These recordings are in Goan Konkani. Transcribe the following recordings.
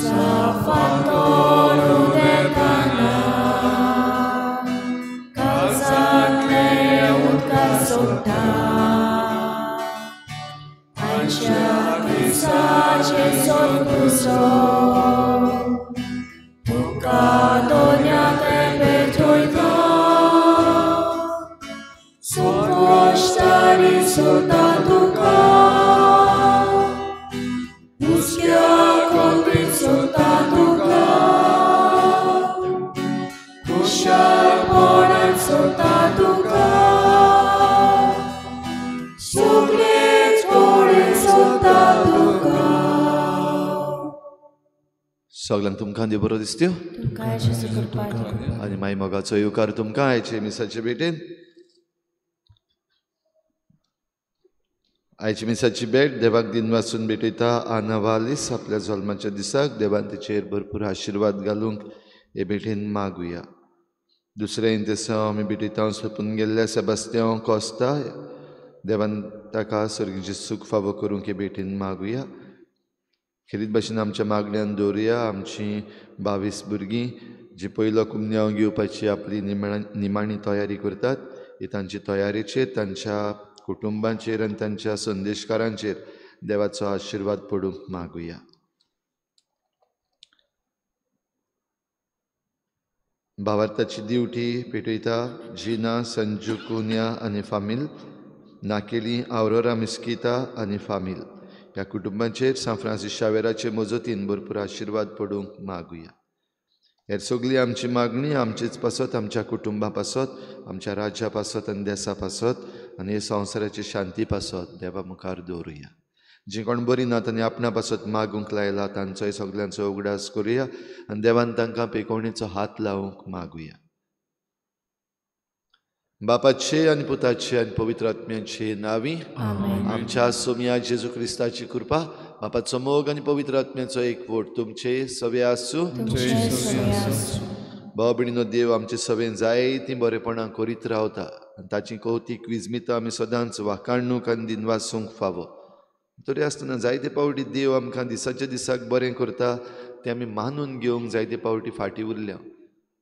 Sa फांतोर उदेताना काळजांतले उदकां सोडटा आयच्या दिसाचे सोदपुसो तुका दोन्या तेंपे थोयता संकश्टांनी सोदता तुका हुस्क्या कोंबीत सोदता तुका खुशालपणान सोदता तुका सगळेच कडेन सोदता तुका. सगल्यांक तुमकां देव बरो दिसत्यो आनी माई मोगाचो येवकार तुमकां आयचे मिसाचे भेटेन. आयची मिसाची भेट देवाक दिन वाचून भेटयता आना वालीस आपल्या जल्माच्या दिसाक देवान तिचेर भरपूर आशिर्वाद घालूंक हे भेटेन मागुया. दुसरें इंतेसांव आमी भेटयता सोंपून गेल्ल्या सेबास्त्यांव कोस्ता देवान ताका सर्गीचें सूख फावो करूंक हे भेटेन मागुया. खेरीत भाशेन आमच्या मागण्यान दवरुया आमची 22 भुरगीं जी पयलो कुमन्यांव घेवपाची आपली निमाणी तयारी करतात ही तांची तयारेचेर तांच्या कुटुंबांचेर आनी तांच्या संदेशकारांचेर देवाचो आशिर्वाद पडूंक मागुया. भावार्थाची दिवटी पेटयता जिना संजू कुन्या आनी फामील, नाकेली आवरोरा मिस्किता आनी फामील ह्या कुटुंबांचेर सांत फ्रांसीस शावेराचे मजतीन भरपूर आशिर्वाद पडूंक मागुया. हेर सगळी आमची मागणी आमचेच पासत, आमच्या कुटुंबा पासत, आमच्या राज्या पासत आनी देसा पासत आनी हे संवसाराची शांती पासत देवा मुखार दवरुया. जी कोण बरी नात आनी आपणा पासत मागूंक लायला तांचोय सगल्यांचो उगडास करुया आनी देवान तांकां पेकोवणेचो हात लावंक मागुया. बापाचे आनी पुताचे आनी पवित्र आत्म्याचे नांवी आमच्या सोमया जेजू क्रिस्ताची कृपा, बापाचो मोग आनी पवित्र आत्म्याचो एकवट तुमचे सवे आसूं. भाव भयणीनो, देव आमचे सवें जायतीं बरेपणां करीत रावता आनी ताची कौतीक विजमितां आमी सदांच वाखाणूंक आनी दिनवासूंक फावो. तरी आसतना जायते पावटी देव आमकां दिसाच्या दिसाक बरें करता तें आमी मानून घेवंक जायते पावटी फाटीं उरल्या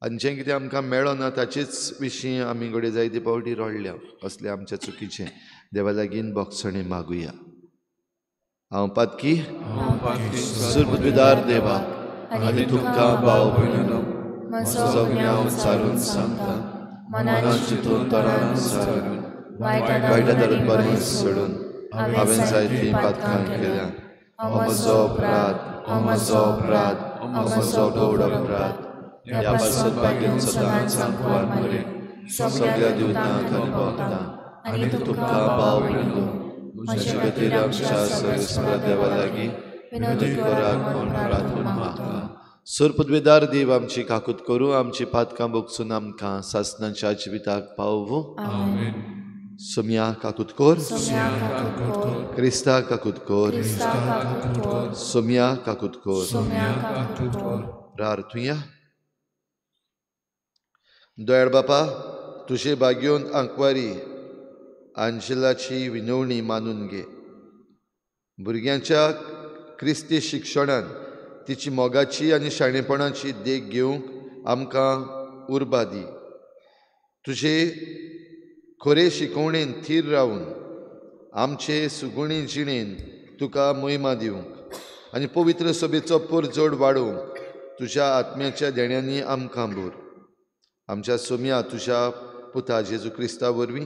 आनी जें कितें आमकां मेळना ताचेच विशीं आमी घडये जायते पावटी रडल्या. असलें आमच्या चुकीचें देवा लागीं बोगसणें मागुया. हांव पातकी सुरबुद्दीदार देवा आनी तुमकां भाव भयणीनो म्हजो गुन्यांव सारून सांगता, मनान चिंतून तोंडान सारून वायटा धरून बरें सोडून हांवें जायतीं पातकां केल्या. हो म्हजो अपराध, हो म्हजो अपराध, हो म्हजो व्हड अपराध. ह्या पासत भाग्यान सदांच आंकवार मरे सगळ्या दिवतांक आनी भक्तांक आनी तुमकां भाव भयणीनो म्हजे खातीर आमच्या सर्वेस्परा देवा लागीं विनवणी करात म्हूण प्रार्थना मागता. सरपदवेदार देव आमची काकूत करूं, आमची पातकां भोगसून आमकां सासणाच्या जिविताक पावोवं. सोम्या काकूत कर, क्रिस्ता काकूत कर, सोम्या काकूत कर. प्रार्थुया. दयाळ बापा, तुजे भाग्योन आंकवारी आंजेलाची विनवणी मानून घे. भुरग्यांच्या क्रिस्ती शिक्षणान तिची मोगाची आनी शाणेपणाची देख घेवंक आमकां उर्बा दी. तुजे खरे शिकवणेन थीर रावन आमचे सुगुणी जिणेन तुका मोहिमा दिवंक आनी पवित्र सभेचो परजोड वाडोवंक तुज्या आत्म्याच्या देण्यांनी आमकां भर. आमच्या सोम्या तुज्या पुता जेजू क्रिस्ता वरवीं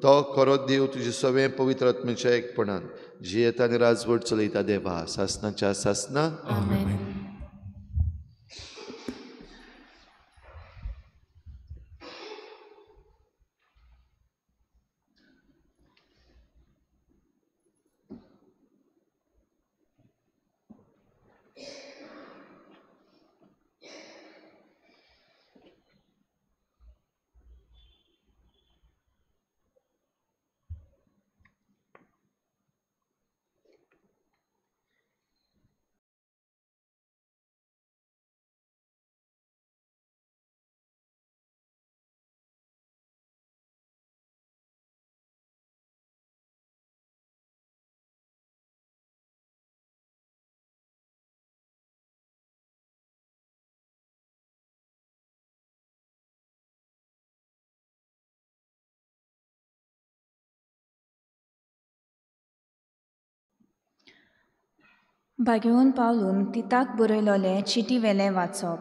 तो खरो देव तुजे सवें पवित्र आत्म्याच्या एकपणान जियेता आनी राजवट चलयता देवा सासनाच्या सासना. भागेवन पावलून तिताक बरयलोलें चिटी वेलें वाचप.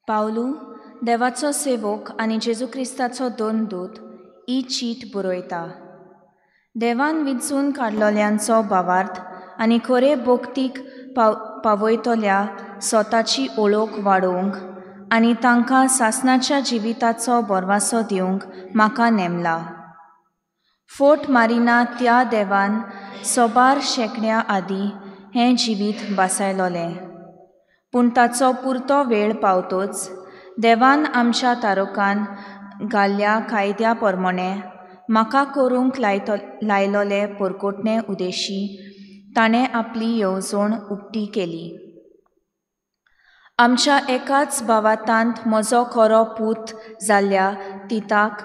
पावलू देवाचो सेवक आनी जेजू क्रिस्ताचो दोन दूत ही चीट बरयता. देवान विंचून काडलोल्यांचो भावार्थ आनी खरे भक्तीक पावयतल्या स्वताची ओळख वाडोवंक आनी तांकां सासणाच्या जिविताचो भरवासो दिवंक म्हाका नेमला. फोट मारिना त्या देवान सोबार शेंकड्या आदीं हें जिवीत बासायलोलें, पूण ताचो पुरतो वेळ पावतोच देवान आमच्या तारोकान घाल्ल्या कायद्या प्रमाणें म्हाका करूंक लायलोले पोरकोटणे उदेशी ताणें आपली येवजण उक्ती केली. आमच्या एकाच भावातांत म्हजो खरो पूत जाल्ल्या तिताक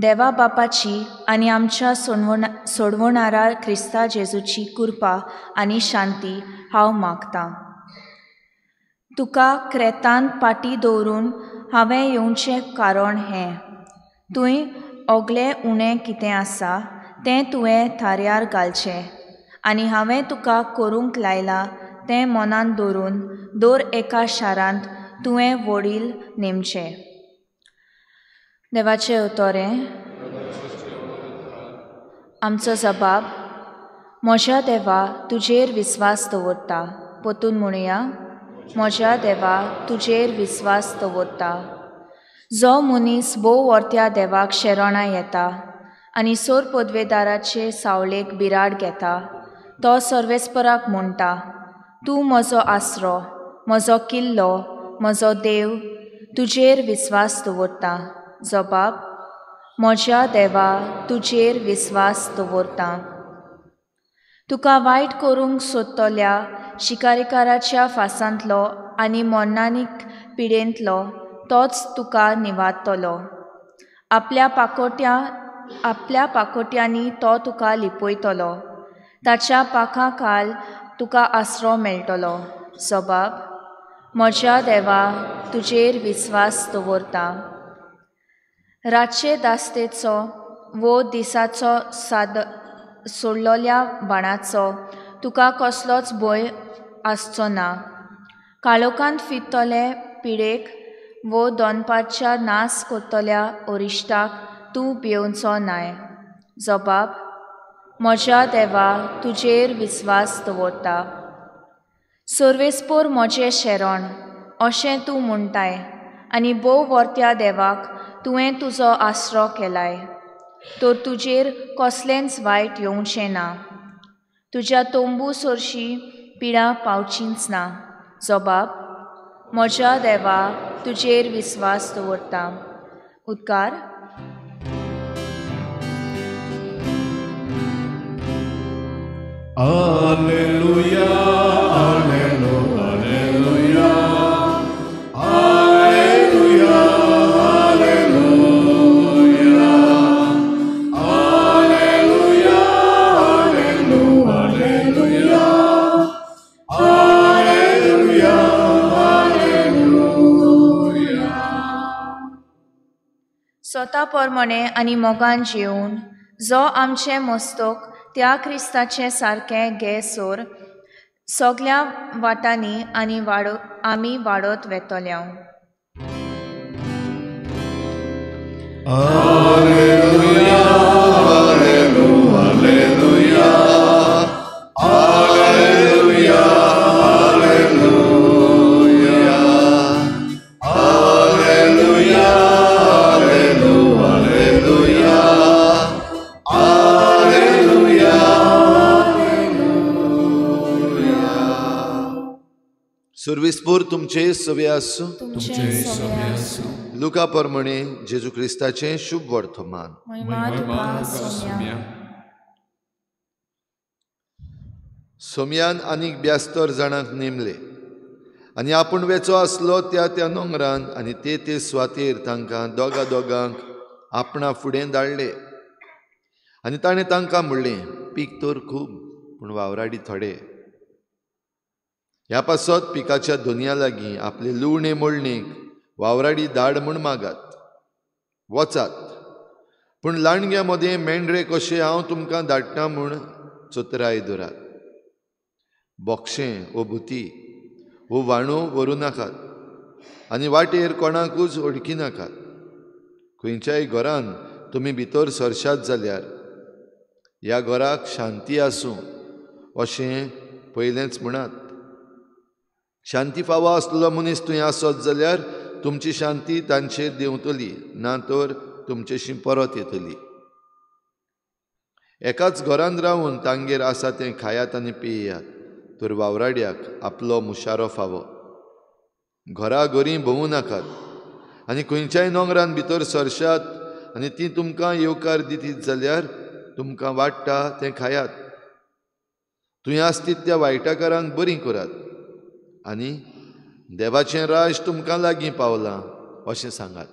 देवा बापाची आनी आमच्या सोडवणारा क्रिस्ता जेजूची कृपा आनी शांती हांव मागतां. तुका क्रेतान पाटी दवरून हांवें येवचें कारण हें, तुवें ओगलें उणें कितें आसा तें तुवें थाऱ्यार घालचें आनी हांवें तुका करूंक लायलां तें मनांत दवरून दर एका शारांत तुवें वडील नेमचें. देवाचें उतोरें. आमचो जबाब. म्हज्या देवा तुजेर विस्वास दवरता. परतून म्हणुया, म्हज्या देवा तुजेर विस्वास दवरता. जो मनीस भोव वर्त्या देवाक शरणां येता आनी सोर पदवेदाराचे सावळेक बिराड घेता तो सर्वेस्पराक म्हणटा, तूं म्हजो आसरो, म्हजो किल्लो, म्हजो देव, तुजेर विस्वास दवरता. जबाब. म्हज्या देवा तुजेर विस्वास दवरता. तुका वायट करूंक सोदतल्या शिकारीकाराच्या फासांतलो आनी मरणानीक पिडेंतलो तोच तुका निवारतलो. आपल्या पाकोट्यांनी तो तुका लिपयतलो, ताच्या पाखां खाल तुका आसरो मेळटलो. जबाब. म्हज्या देवा तुजेर विस्वास दवरता. रातचे दास्तेचो वो दिसाचो साद सोडलोल्या बाणाचो तुका कसलोच भंय आसचो ना. काळोखांत फिरतले पिडेक वो दनपारच्या नास करतल्या अरिश्टाक तूं भियेवचो नाय. जबाब. म्हज्या देवा तुजेर विस्वास दवरता. सर्वेस्पोर म्हजें शरण अशें तूं म्हणटाय आनी भोव वर्त्या देवाक तुवें तुजो आसरो केलाय, तर तुजेर कसलेंच वायट येवचें ना. तुज्या तंबू सरशी पिडा पावचीच ना. जबाब. म्हज्या देवा तुजेर विस्वास दवरता. उद्गार. Alleluia, alleluia, alleluia, alleluia, alleluia, alleluia, alleluia, alleluia. स्वता प्रमाणे आनी मोगान जेवन जो आमचें मस्तक त्या क्रिस्ताचें सारकें गे सोर सगल्या वाटांनी आनी आमी वाडत वेतल्या. Alleluia, alleluia, alleluia, alleluia, alleluia, alleluia, alleluia. सर्वेस्पोर तुमचे सवे आसूं. तुमचे सवे आसूं. लुका प्रमाणे जेजू क्रिस्ताचें शुभ वर्तमान. सोम्यान आनीक 72 जाणांक नेमले आनी आपूण वेचो आसलो त्या त्या नोंगरान आनी ते ते सुवातेर तांकां दोगा दोगांक आपणा फुडें धाडले. आनी ताणें तांकां म्हणलें, पीक तर खूब पूण वावराडी थोडे. ह्या पासत पिकाच्या दोनया लागीं आपले लुवणे मोडणेक वावराडी धाड म्हूण मागात. वचात, पूण लांडग्या मदें मेंढरे कशें हांव तुमकां धाडटा म्हूण चतुराय दवरात. बोक्षें वो भुती वो वाणू व्हरूं नाकात आनी वाटेर कोणाकूच ओळखी नाकात. खंयच्याय घरान तुमी भितर सरशात जाल्यार ह्या घराक शांती आसूं अशें पयलेंच म्हणात. शांती फावो आसलेलो मनीस थंय आसत जाल्यार तुमची शांती तांचेर देंवतली, ना तर तुमचेशी परत येतली. एकाच घरान रावन तांगेर आसा तें खायात आनी पियात, तर वावराड्याक आपलो मुशारो फावो. घरा घरी भोंवूं नाकात आनी खंयच्याय नोंगरान भितर सरशात आनी ती तुमकां येवकार दितीत जाल्यार तुमकां वाडटा तें खायात. थंय आसतीत त्या वायटाकारांक बरीं करात आनी देवाचें राज तुमकां लागीं पावलां अशें सांगात.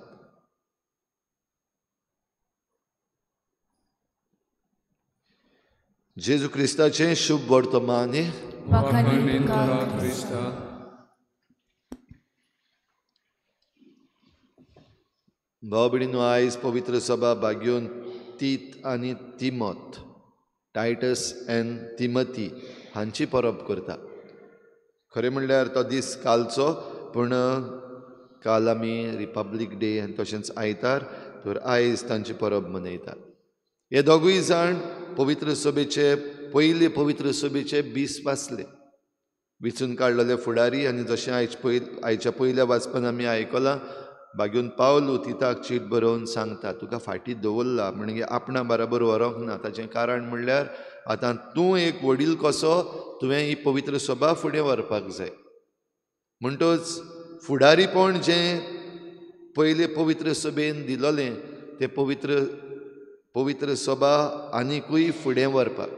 जेजू क्रिस्ताचें शुभ वर्तमान. भाव भयणींनो, आयज पवित्र सभा भाग्योन तीत आनी तिमोत, टायटस एंड तिमती हांची परब करता. खरें म्हणल्यार तो दीस कालचो, पूण काल आमी रिपब्लीक डे आनी तशेंच आयतार, तर आयज तांची परब मनयतात. हे दोगूय जाण पवित्र सभेचे पयले पवित्र सभेचे 20 वाचले विचून काडलेले फुडारी. आनी जशें आयच्या पयल्या वाचपान आमी आयकलां, बागेवन पावलू तिताक चीट बरोवन सांगता, तुका फाटीं दवरला म्हणजे आपणा बराबर व्हरूंक ना. ताचें कारण म्हणल्यार आतां तूं एक वडील कसो, तुवें ही पवित्र सभा फुडें व्हरपाक जाय. म्हणटच फुडारीपण जें पयले पवित्र सभेन दिलोलें तें पवित्र सभा आनिकूय फुडें व्हरपाक,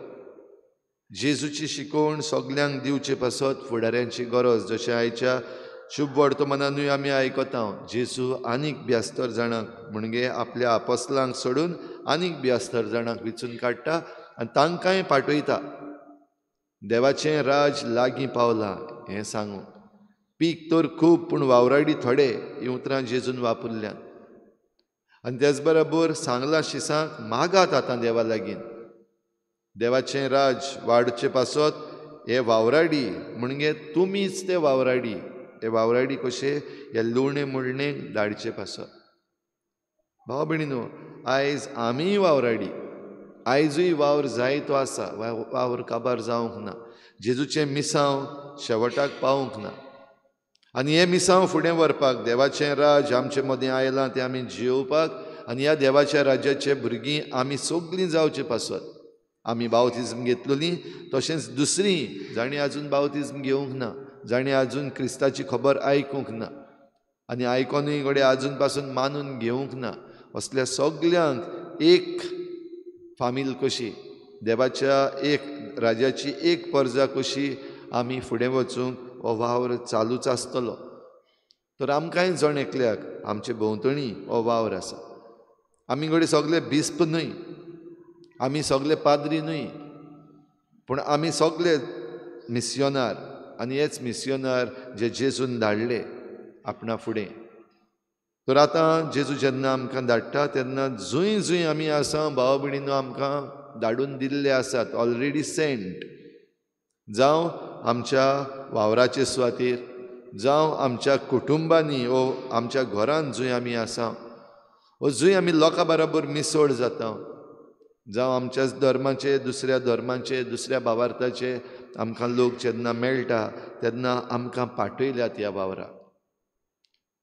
जेजूची शिकवण सगल्यांक दिवचे पासत फुडाऱ्यांची गरज. जशें आयच्या शुभ वर्तमानानूय आमी आयकता, जेजू आनीक 72 जाणांक म्हणजे आपल्या आपसलांक सोडून आनीक 72 जाणांक विचून काडटा आनी तांकांय पाठयता. देवाचें राज लागीं पावलां हें सांगूंक. पीक तर खूब पूण वावराडी थोडे, हीं उतरां जेजून वापरल्यात. आनी तेच बरोबर सांगलां शिसांक मागात आतां देवा लागीं. देवाचें राज वाडचे पासत हे वावराडी म्हणजे तुमीच ते वावराडी, हे वावराडी कशे ह्या लुवणे मुळणे धाडचे पासत. भाव भयणीनो, आयज आमीय वावराडी, आयजूय वावर जायतो आसा, वावर काबार जावंक ना, जेजूचें मिसांव शेवटाक पावूंक ना. आनी हें मिसांव फुडें व्हरपाक देवाचें राज आमचे मदीं आयलां तें आमी जियोवपाक आनी ह्या देवाच्या राज्याचे भुरगीं आमी सगळीं जावचे पासत आमी बावतिज्म घेतलेली, तशेंच दुसरी जांणी आजून बावतिज्म घेवंक ना, जांणी आजून क्रिस्ताची खबर आयकूंक ना आनी आयकोनूय घडये आजून पासून मानून घेवंक ना, असल्या सगल्यांक एक फामील कशी, देवाच्या एक राज्याची एक परजा कशी आमी फुडें वचूंक हो वावर चालूच आसतलो. तर आमकांय जण एकल्याक आमचे भोंवतणी हो वावर आसा. आमी घडये सगळे बिस्प न्हय, आमी सगळे पाद्री न्हय, पूण आमी सगळे मिसियोनार आनी हेच मिसियोनार जे जेजून धाडले आपणा फुडें. तर आतां जेजू जेन्ना आमकां धाडटा तेन्ना जंय जंय आमी आसा भाव भयणीनो आमकां धाडून दिल्ले आसात, ऑलरेडी सेंट, जावं आमच्या वावराचे सुवातेर, जावं आमच्या कुटुंबांनी वो आमच्या घरान जंय आमी आसा, वो जंय आमी लोकां बराबर मिसळ जाता, जावं आमच्याच धर्माचे दुसऱ्या धर्माचे दुसऱ्या भावार्थाचे आमकां लोक जेन्ना मेळटा तेन्ना आमकां पाठयल्यात ह्या वावराक.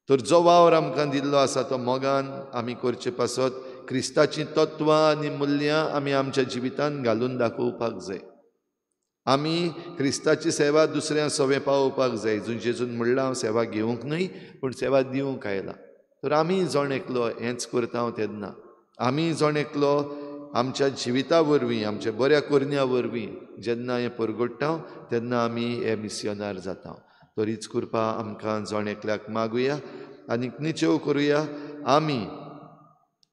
तर जो वावर आमकां दिल्लो आसा तो मोगान आमी करचे पासत क्रिस्ताचीं तत्वां आनी मुल्यां आमी आमच्या जिवितांत घालून दाखोवपाक जाय. आमी क्रिस्ताची सेवा दुसऱ्या सवें पावोवपाक जाय. जंय जेजून म्हणलां हांव सेवा घेवंक न्हय पूण सेवा दिवंक आयला. तर आमी जण एकलो हेंच करता तेन्ना आमी जण एकलो आमच्या जिविता वरवीं, आमच्या बऱ्या करण्या वरवीं जेन्ना हें परगट्टा तेन्ना आमी हे मिसियोनार जाता. तर हीच कृपा आमकां जण एकल्याक मागुया आनी निचेव करुया. आमी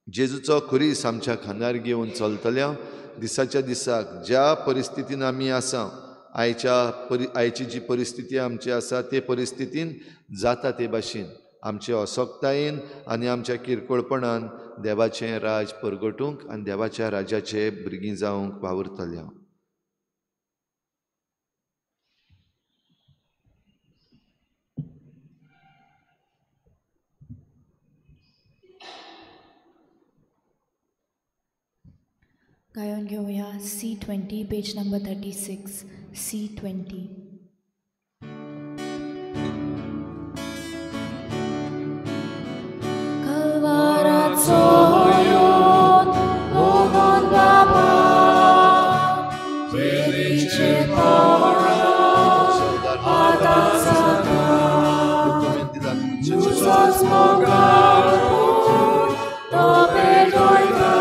जेजूचो खुरीस आमच्या खांदार घेवन चलतल्या दिसाच्या दिसाक ज्या परिस्थितीन आमी आसा, आयची जी परिस्थिती आमची आसा ते परिस्थितीन जाता ते भाशेन आमचे असक्तायेन आनी आमच्या किरकोळपणान देवाचें राज परगटूंक आनी देवाच्या राज्याचे भुरगीं जावंक वावुरतले. गायोन घेवया C20 page number 36 C20. कल्वाराचो योत मोगन बाबा वेदीचे परत आतां जाता तुजोच मोगाळ पूत तो पेटयता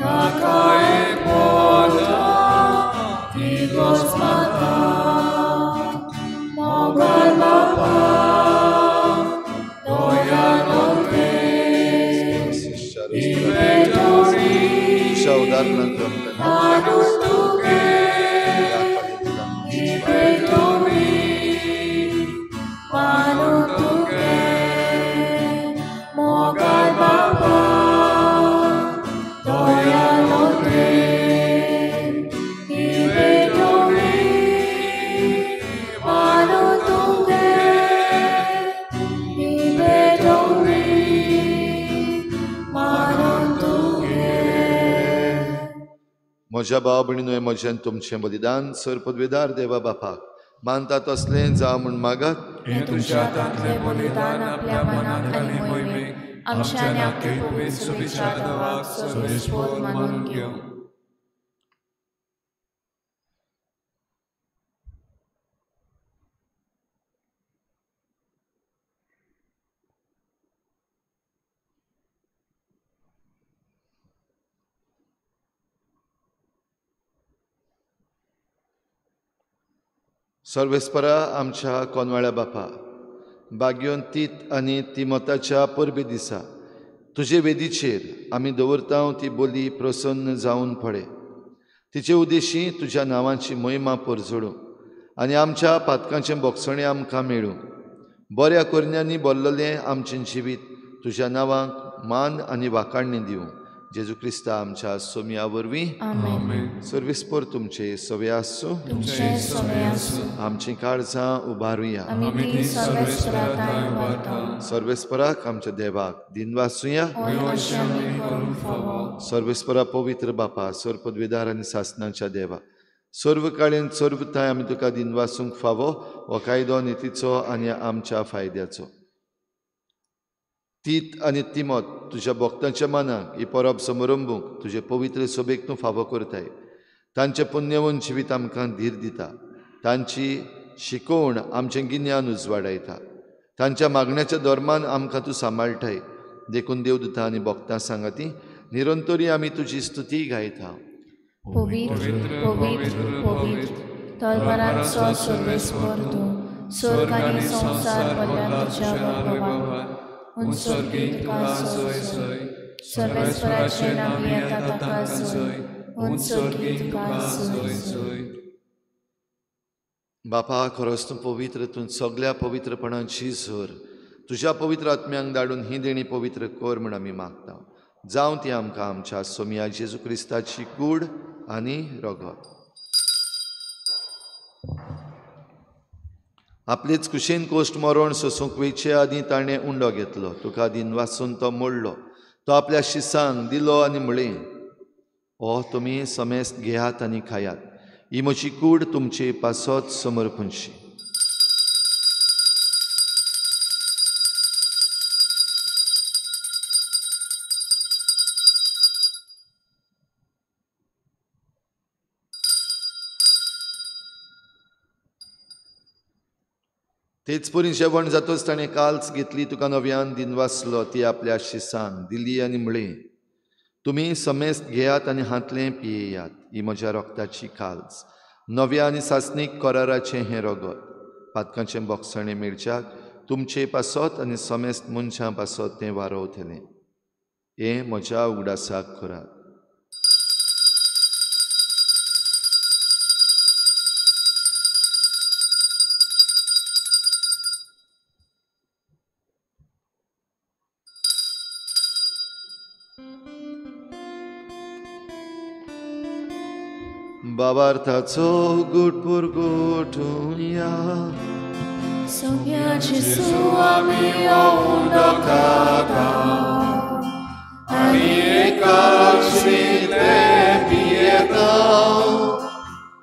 ताका एक मोला तिगोच माता मोगाळ बाबा म्हज्या भाव भयणीनो हें म्हजें तुमचें बलिदान सर पदवेदार देवा बापाक मानता तसलें जावं म्हूण मागात. हें तुमच्या हातांतलें बलिदान आपल्या मनाक आनी मोहिमेक आमच्या आनी आपल्या पवित्र सुविचार देवाक सर्वेस्पर मानून घेवं. सर्वेस्परा आमच्या कोनवाळ्या बापा बाग्योन तीत आनी तिमोताच्या परबे दिसा तुजे वेदीचेर आमी दवरता ती बोली प्रसन्न जावन पडे. तिचे उद्देशी तुज्या नांवाची महिमा परजडूं आनी आमच्या पातकांचें बोगसणें आमकां मेळूं. बऱ्या करण्यांनी भरलेलें आमचें जिवीत तुज्या नांवाक मान आनी वाखाणणी दिवं. जेजू क्रिस्ता आमच्या सोमया वरवीं. सर्वेस्पर तुमचे सवे आसूं. आमचीं काळजां उबारुया. सर्वेस्पराक आमच्या देवाक दिनवासुया. सर्वेस्परा पवित्र बापा सर पदवेदार आनी सासनाच्या देवा सर्व काळेन सर्व थांय आमी तुका दिनवासूंक फावो हो कायदो नितीचो आनी आमच्या फायद्याचो. तीत आनी तिमोत तुज्या भक्तांच्या मनाक ही परब समारंभूंक तुजे पवित्र सोबेक तूं फावो करताय. तांचें पुण्यवंत जिवीत आमकां धीर दिता. तांची शिकोवण आमचें गिन्यान उजवाडायता. तांच्या मागण्याच्या धर्मान आमकां तूं सांबाळटाय. देखून देवदूतां आनी भक्तां सांगाती निरंतरी आमी तुजी स्तुती गायता. पवित्र पवित्र पवित्र तलवारांचो सर्वेस्पर तूं स्वर्ग आनी संवसार भरला तुज्या वैभवान. उंचोर्गी तुका सोय सोय सर्वेस्पराचे नांव येता ताका सोय उंचोर्गी तुका सोय सोय. बापा खरोच तूं पवित्र, तूं सगळ्या पवित्रपणाची झर. तुज्या पवित्र आत्म्यांक धाडून ही देणी पवित्र कर म्हूण आमी मागता. जावं ती आमकां आमच्या सोमया जेजू क्रिस्ताची कूड आनी रगत. आपलेच कुशीन कोश्ट मरण सोसूंक वयचे आदीं ताणें उंडो घेतलो. तुका दिनवासून तो मोडलो. तो आपल्या शिसांक दिलो आनी म्हळें, ओ तुमी समेस्त घेयात आनी खायात. ही म्हजी कूड तुमचे पासत समर्पणशी. तेच परी जेवण जातच ताणें काल्स घेतली. तुका नव्यान दिनवासलो. ती आपल्या शिसांक दिली आनी म्हळें, तुमी समेस्त घेयात आनी हांतलें पियेयात. ही म्हज्या रक्ताची काल्स, नव्या आनी सासणीक कराराचें हें रगत. पातकांचें बोगसणें मेळच्याक तुमचे पासत आनी समेस्त मनशां पासत तें वारवतलें. हें म्हज्या उगडासाक करात. बाबार्थाचो गुट पुरगोटुया सोम्या जेजू आमी उंडो खाता आनी आमी एकाक्षी ते पियेता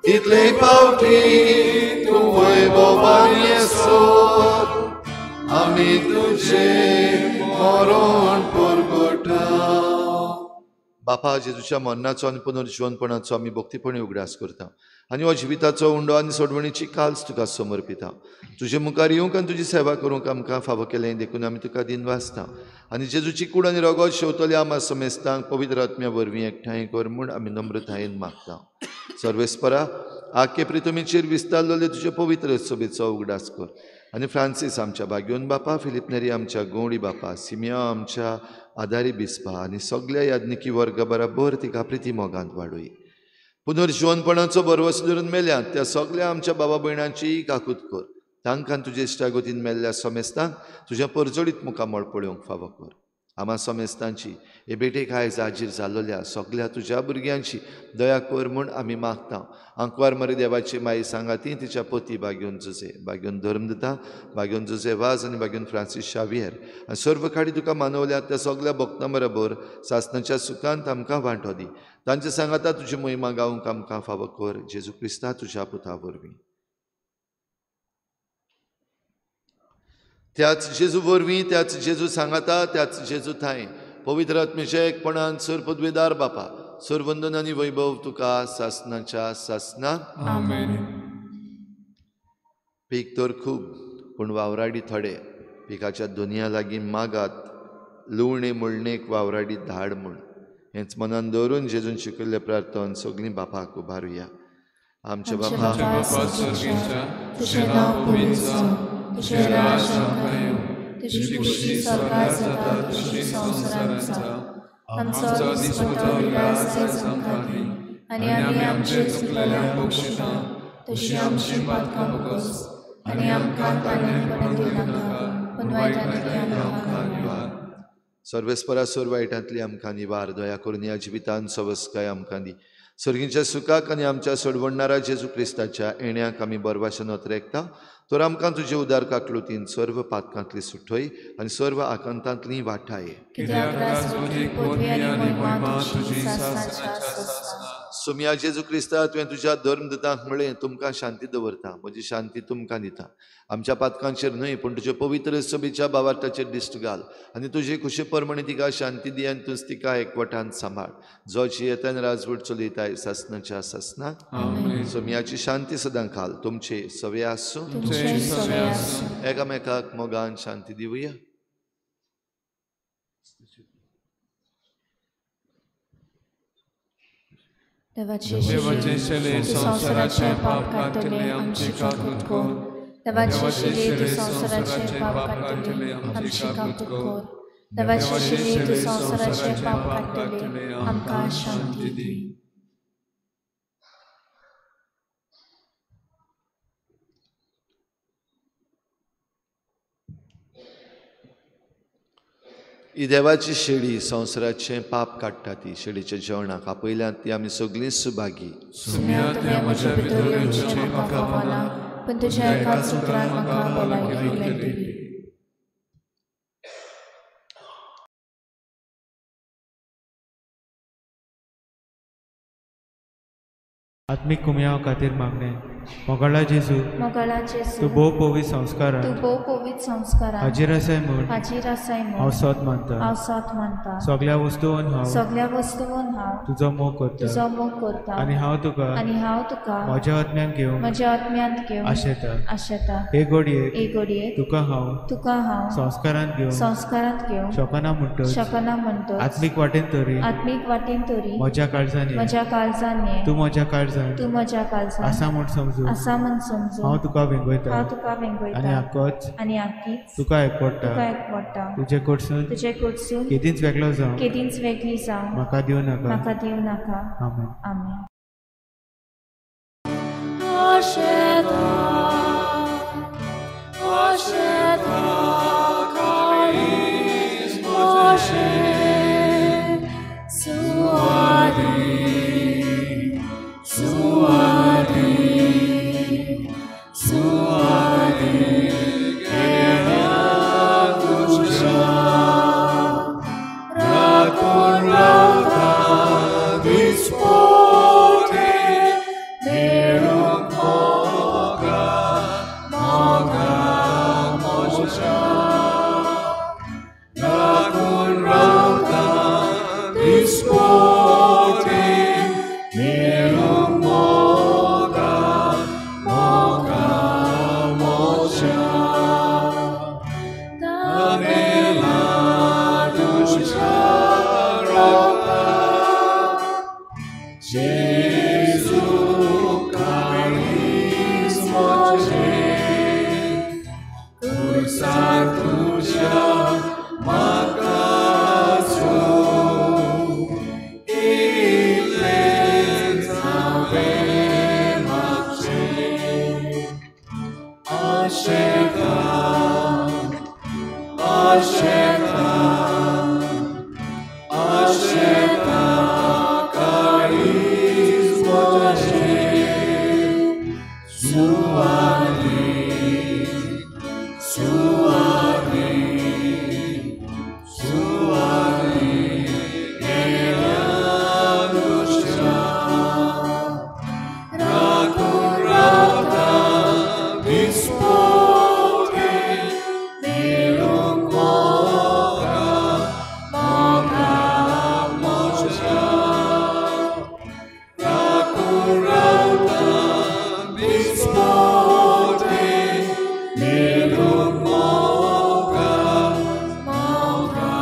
तितले पावटी तूं वैभवान येसर आमी तुजें मरण परगटा. बापा, जेजूच्या मरणाचो आनी पुनर्जिवनपणाचो आमी भक्तीपणी उगडास करता आनी हो जिविताचो उंडो आनी सोडवणीची काल्स तुका समर्पिता. तुजे मुखार येवंक आनी तुजी सेवा करूंक आमकां फावो केलें देखून आमी तुका दिनवासता आनी जेजूची कूड आनी रगत शेवतले आमा समेस्तांक पवित्र आत्म्या वरवीं एकठांय कर म्हूण आमी नम्रतायेन मागता. सर्वेस्परा, आखे प्रितुमीचेर विस्तारलेले तुजे पवित्र सभेचो उगडास कर आनी फ्रांसीस आमच्या भाग्योन बापा, फिलीप नेरी आमच्या गौडी बापा, सिमिया आमच्या आदारी बिस्पा आनी सगल्या याज्ञिकी वर्गा बराबर तिका प्रिती मोगांत वाडोय. पुनर्जिवनपणाचो भरवसो धरून मेल्यात त्या सगल्या आमच्या बाबा भयणांची काकूत कर. तांकां तुजे इश्टागतीन मेल्ल्या समेस्तांक तुज्या परजळीत मुखामळ पळोवंक फावो कर. आमा समेस्तांची हे भेटेक आयज हाजीर जाल्लोल्या सगल्या तुज्या भुरग्यांची दया कर म्हूण आमी मागता. आंकवार मरी देवाची माई सांगाती तिच्या पती बाग्योन जुजे, बाग्योन धर्मदता, बाग्योन जुजे वाज आनी बाग्योन फ्रांसीस शावियर आनी सर्व खाडी तुका मानवल्या त्या सगल्या भक्तां बरोबर सासणाच्या सुखांत आमकां वांटो दी. तांचे सांगाता तुजी महिमा गावंक आमकां फावो कर. जेजू क्रिस्ता तुज्या पुता वरवीं. त्याच जेजू वरवीं, त्याच जेजू सांगाता, त्याच जेजू थांय पवित्र आत्म्याच्या एकपणान सर पदवेदार बापा, सरवंदन आनी वैभव तुका सासनाच्या सासना. आमेन. पीक तर खूब पूण वावराडी थोडे. पिकाच्या दुनिया लागीं मागात लुवणे मुळणेक वावराडी धाड म्हूण. हेंच मनान दवरून जेजून शिकयल्लें प्रार्थन सगळीं बापाक उबारुया. आमच्या बापा, तुजें नांव पवित्र जावं, तुजें राज आमकां येवं, तुजी खुशी स्वर्गार जाता तशी संवसारांत जावं. आमचो दिसपटो विलास आयज आमकां दी आनी आमी आमचे चुकलेल्यांक बक्षिता तशी आमची पातकां भोगस आनी आमकां ताणें पडून दिनाका पूण वायटांतली आमकां निवार. सर्वेस्परा सोर वायटांतली आमकां निवार. दया करून ह्या जिवितान सवस्काय आमकां दी. सर्गीच्या सुखाक आनी आमच्या सोडवणणारा जेजू क्रिस्ताच्या येण्याक आमी बरवाशन अत्रेकता. तर आमकां तुजे उदार काकलुतीन सर्व पातकांतली सुटय आनी सर्व आकांतांतली वाठाय. सोम्या जेजू क्रिस्ता, तुवें तुज्या धर्मदूतांक म्हळें, तुमकां शांती दवरता, म्हजी शांती तुमकां दिता. आमच्या पातकांचेर न्हय पूण तुज्या पवित्र सभेच्या भावार्थाचेर दिश्ट घाल आनी तुजे खुशे प्रमाणे तिका शांती दी आनी तूंच तिका एकवटान सांबाळ. जो जियेता आनी राजवट चलयताय सासनाच्या सासना. सोम्याची शांती सदां खाल तुमचे सवे आसूं. एकामेकाक मोगान शांती दिवया. देवाचे शेले संवसाराचे पाप काडटले आमची काकूत कर. देवाचे शिले तूं संवसाराचे पाप काडटले आमची काकूत कर. देवाचे शिले तूं संवसाराचे पाप काडटले आमकां शांती दी. ही देवाची शेळी संवसाराचें पाप काडटा. ती शेळीच्या जेवणाक आपयल्यात ती आमी सगळीं सुभागी. आत्मीक कुमयाव खातीर मागणें. मोगाळा जेजू, तूं भोव पवित्र संस्कारान हाजीर आसाय म्हूण हांव सोत मानता. सगल्या वस्तून हांव तुजो मोग करता आनी हांव तुका म्हज्या आत्म्यांत घेवंक आशेता. हे घडयेक तुका हांव संस्कारांत घेवंक शकना म्हणटच आत्मीक वाटेन तरी म्हज्या काळजान ये, तूं म्हज्या काळजान आसा म्हूण समजू हांव तुका वेंगयता आनी आक्कीच तुका एकवटा. तुजे कडसून केदींच वेगळो जावं म्हाका दिवं नाका. आमेन. आमेन. Rakun म्हज्या राखून रावता दिसपोटी मेळूंक मोगा मोगा म्हज्या तानेला तुज्या रोगता जेजू काळीज म्हजें कुर्सार तुज्या म्हाका सूख इतलेंच हांवें मागचें आशेता आशेता आशेता काळीज म्हजें सुवादी सुवादी सुवादी गेल्या तुज्या राखून रावता दिसपोटी मेळूंक मोगा मोगा म्हज्या राखून रावता दिसपोटी मेळूंक मोगा मोगा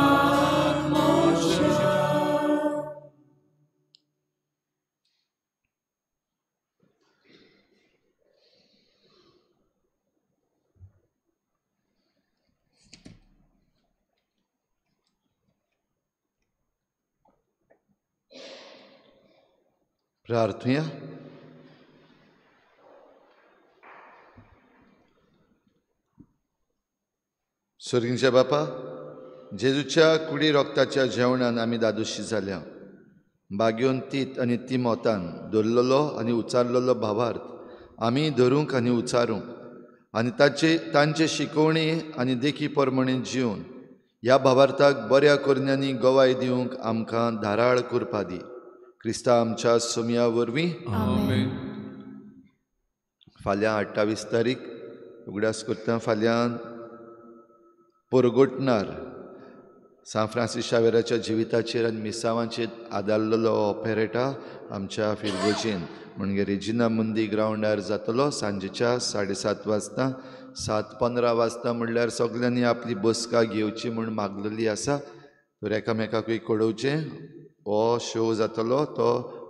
म्हज्या. प्रार्थुया. सर्गींच्या बापा, जेजूच्या कुडी रोगताच्या जेवणान आमी दादोशी जाल्या. बागयोन तीत आनी तिमोतान धरलेलो आनी उचारलेलो भावार्थ आमी धरूंक आनी उचारूंक आनी तांचे शिकवणी आनी देखी प्रमाणे जिवन ह्या भावार्थाक बऱ्या करण्यांनी गवाय दिवंक आमकां धाराळ करपा दी. क्रिस्ता आमच्या सोमया वरवीं. आमेन. फाल्यां 28 तारीख उगडास करता, फाल्यां पोरगोटणार सांत फ्रांसीस शावेराच्या जिविताचेर आनी मिसांवाचेर आदारलेलो ऑपेरेटा आमच्या फिरगोजेन म्हणजे रेजिना मुंदी ग्रावंडार जातलो सांजेच्या 7:30 वाजता. 7:15 वाजता म्हणल्यार सगल्यांनी आपली बसका घेवची म्हूण मागलेली आसा. तर एकामेकाकूय कळोवचें, हो शो जातलो तो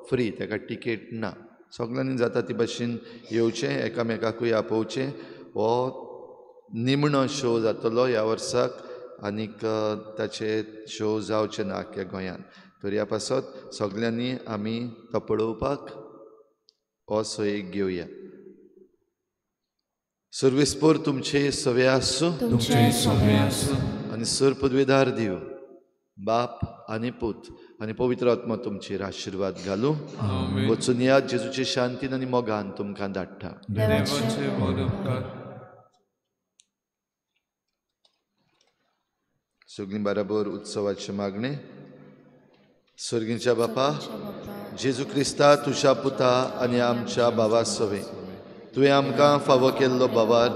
फ्री, ताका टिकेट ना. सगल्यांनी जाता ती भाशेन येवचें, एकामेकाकूय आपोवचें. हो निमणो शो जातलो ह्या वर्साक आनीक ताचे शो जावचे ना आख्ख्या गोंयांत. तर ह्या पासत सगल्यांनी आमी तो पळोवपाक हो सोयीक घेवया. सर्वेस्पोर तुमचे सवे आसूं आनी सर पदवेदार दिव बाप आनी पूत आनी पवित्र आत्मा तुमचेर आशिर्वाद घालूं. वचून याद जेजूचे शांतीन आनी मोगान तुमकां धाडटा. सगळीं बराबर उत्सवाचे मागणे. सर्गींच्या बापा, जेजू क्रिस्ता तुज्या पुता आनी आमच्या भावा सवे तुवें आमकां फावो केल्लो भावार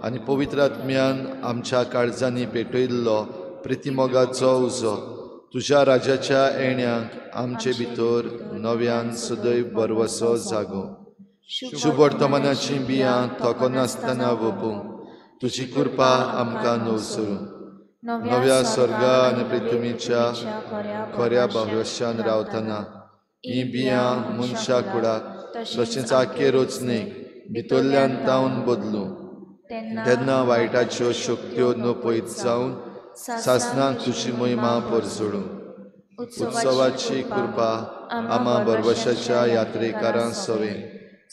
आनी पवित्र आत्म्यान आमच्या काळजांनी पेटयल्लो प्रितीमोगाचो उजो तुज्या राजाच्या येण्याक आमचे भितर नव्यान सदैव बरवसो जागो. शुभ वर्तमानाचीं बियां थकनासतना वोपूंक तुजी कृपा आमकां नवसरूं. नव्या स्वर्गा आनी पृथ्वीच्या खऱ्या भविश्यान रावतना ही बियां मनशा कुडाक तशेंच आख्खे रचणेक भितरल्यान तावन बदलूं. तेन्ना वायटाच्यो शक्त्यो नपयत जावन सासनाक तुजी महिमा परजळूं. उत्सवाची कृपा आमा बरवशाच्या यात्रेकारां सवे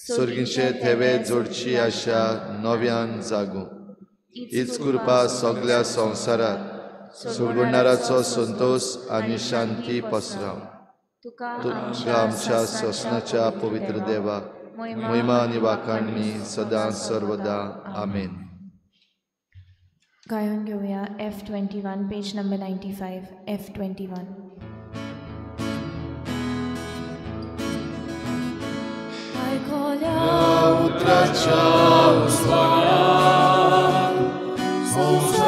सर्गीचे थेवे जोडची आशा नव्यान जागूं. हीच कृपा सगळ्या संवसारात सोडणाराचो संतोष आनी शांती पसराव. तुका आमच्या ससनाच्या पवित्र देवा महिमा आनी वाखाणणी सदां सर्वदा. आमेन. गायन घेवया F21 page number 95 F21. उतराच्या उजवाडान संवसार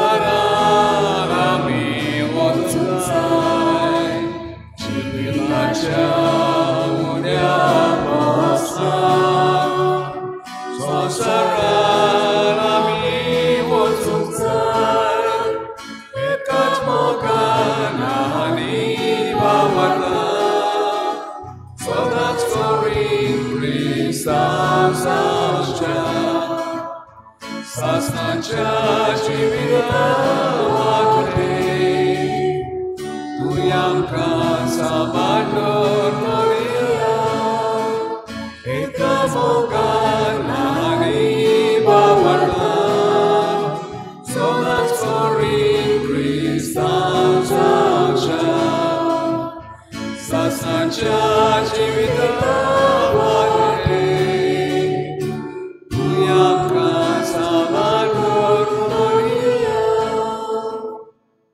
जिविता वाटे तूं आमकां सांबाळलो.